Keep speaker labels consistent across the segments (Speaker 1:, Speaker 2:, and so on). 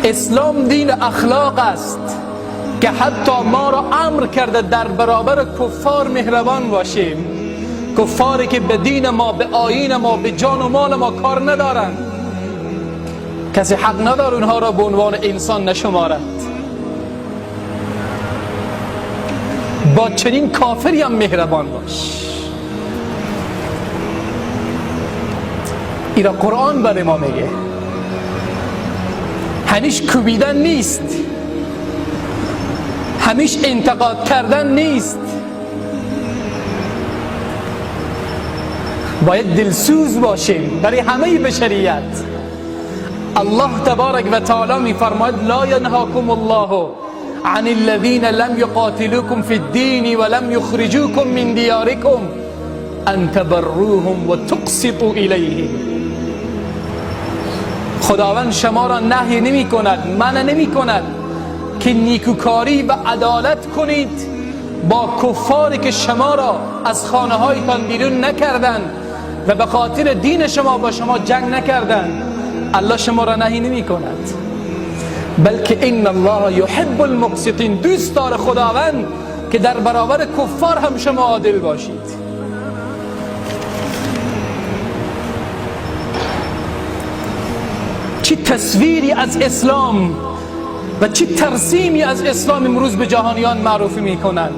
Speaker 1: اسلام دین اخلاق است که حتی ما را امر کرده در برابر کفار مهربان باشیم. کفاری که به دین ما، به آیین ما، به جان و مال ما کار ندارند، کسی حق نداره اونها را به عنوان انسان نشمارد. با چنین کافری هم مهربان باش. ایرا قرآن برای ما میگه. همیش کوبیدن نیست، همیش انتقاد کردن نیست، باید دلسوز باشیم برای همه بشریت. الله تبارک و تعالی میفرماید لا ینهاکم الله عن الذین لم یقاتلوکم فی الدین ولم یخرجوکم من دیارکم ان تبروهم و تقسطوا الیهم. خداوند شما را نهی نمی کند، منع نمی کند که نیکوکاری و عدالت کنید با کفاری که شما را از خانه هایتان بیرون نکردند و به خاطر دین شما با شما جنگ نکردند. الله شما را نهی نمی کند، بلکه ان الله یحب المقسطین، دوست داره خداوند که در برابر کفار هم شما عادل باشید. چه تصویری از اسلام و چه ترسیمی از اسلام امروز به جهانیان معروفی میکنند.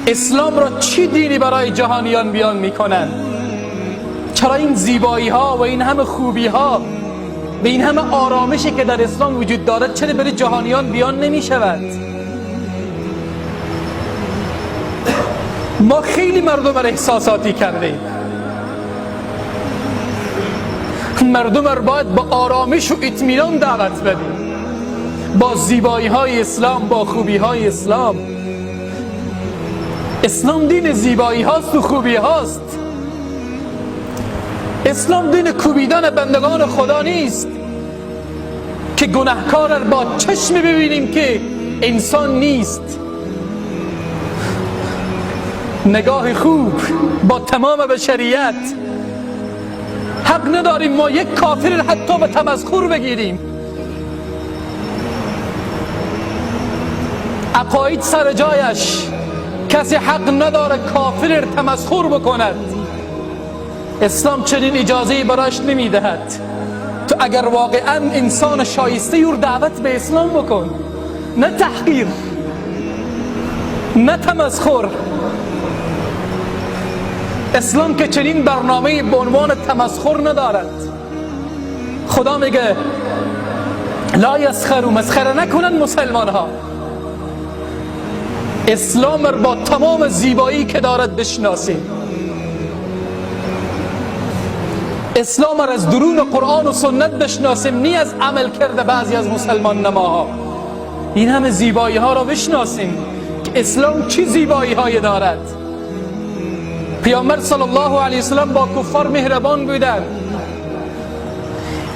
Speaker 1: اسلام را چه دینی برای جهانیان بیان میکنند؟ چرا این زیبایی ها و این همه خوبی ها و این همه آرامشی که در اسلام وجود دارد چرا برای جهانیان بیان نمی شود؟ ما خیلی مردم را احساساتی کردیم. مردم را باید با آرامش و اطمینان دعوت بدیم، با زیبایی های اسلام، با خوبی های اسلام. اسلام دین زیبایی هاست و خوبی هاست. اسلام دین کوبیدن بندگان خدا نیست که گناهکار را با چشم ببینیم که انسان نیست. نگاه خوب با تمام بشریت. حق نداریم ما یک کافر حتی به تمسخر بگیریم. عقاید سر جایش، کسی حق نداره کافر تمسخر بکند. اسلام چنین اجازه براش نمیدهد. تو اگر واقعا انسان شایسته او دعوت به اسلام بکن، نه تحقیر، نه تمسخر. اسلام که چنین برنامه به عنوان تمسخر ندارد. خدا میگه لا یسخروا، مسخره نکنند مسلمان ها. اسلام را با تمام زیبایی که دارد بشناسیم. اسلام را از درون قرآن و سنت بشناسیم، نی از عمل کرده بعضی از مسلمان نماها. این همه زیبایی ها را بشناسیم که اسلام چه زیبایی های دارد. پیامبر صلی الله علیه وسلم با کفار مهربان بودند.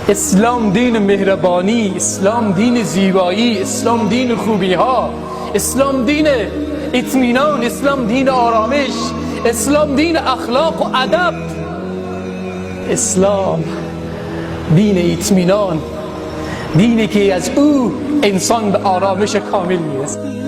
Speaker 1: اسلام دین مهربانی، اسلام دین زیبایی، اسلام دین خوبی ها، اسلام دین اطمینان، اسلام دین آرامش، اسلام دین اخلاق و ادب، اسلام دین اطمینان، دینی که از او انسان به آرامش کامل میرسد.